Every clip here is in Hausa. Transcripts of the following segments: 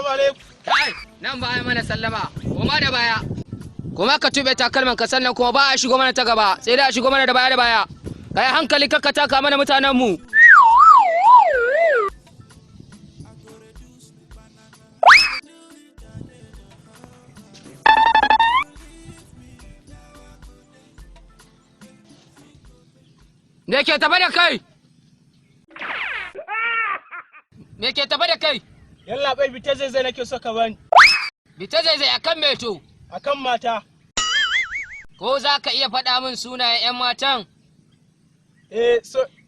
Salamu alaikum. Kai, nan baya mana sallama, koma da baya. Kuma ka tube takalman ka, sannan kuma ba a shigo mana ta gaba, sai dai a shigo mana da baya da baya. Kai hankali, kakka taka mana mutanen mu. Me ke tafe da kai? Me ke tafe da kai? Yallaɓai, bita zai zai nake so ka bani. Bita zai zai akan meto. Akan mata. Ko za ka iya faɗa min sunayen 'yan matan? Eh,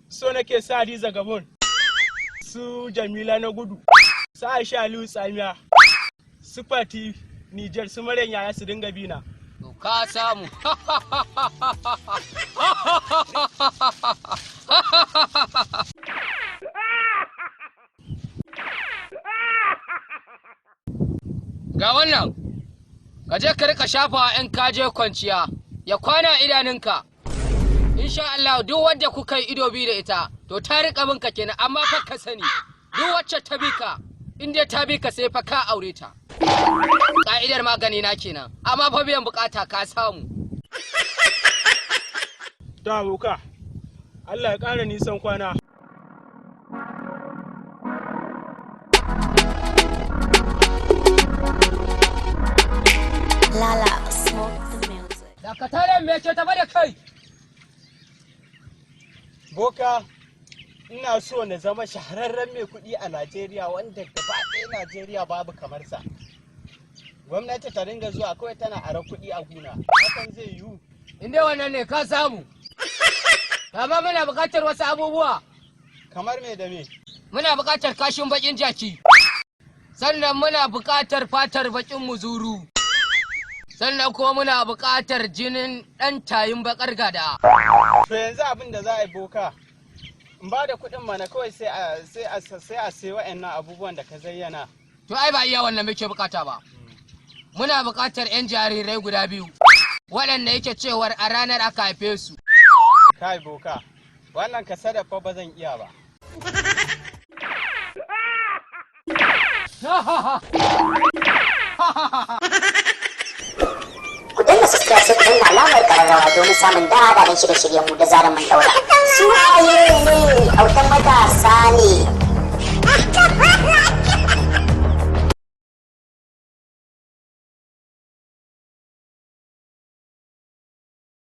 so nake sa Hadiza Gabon. Su Jamila na gudu. Su Aisha Aliyu Tsamiya. Su Fati Niger, su Maryam Yaya su dinga bina. To ka samu. Ga wannan, ka je ka rika shafawa in ka je kwanciya, ya kwana a idanunka. Insha Allah duk wanda kuka yi ido biyu da ita, to ta rika binka kenan, amma fa ka sani, duk wacce ta bi ka, in dai ta bi ka sai fa ka aure ta. Ka'idar magani na kenan, amma fa biyan bukata ka samu. To aboka. Allah ya ƙara nisan kwana. Lala, smoke the music. Dakataren, me ke tafa da kai? Boka, ina so na zama shahararren mai kuɗi a Najeriya wanda gaba ɗaya Najeriya babu kamar sa. Gwamnati ta ringa zuwa kawai tana aron kuɗi a guna. Hakan zai yiwu. In dai wannan ne, ka samu. Amma muna buƙatar wasu abubuwa. Kamar me da me? Muna buƙatar kashin baƙin jaki. Sannan muna buƙatar fatar baƙin muzuru. Sannan kuma muna buƙatar jinin ɗan tayin baƙar gada. To yanzu abin da za a yi, boka, in ba da kuɗin mana kawai sai a sai wa'annan abubuwan da ka zayyana. To ai ba iya wannan muke buƙata ba. Muna buƙatar 'yan jarirai guda biyu, waɗanda yake cewar a ranar aka haife su. Kai boka, wannan ka fa ba zan iya ba. Ku danna subscribe, sai ku danna alamar kararrawa domin samun daɗaɗɗen shirye-shiryenmu da zarar mun daura. Su waye ne autan matasa ne.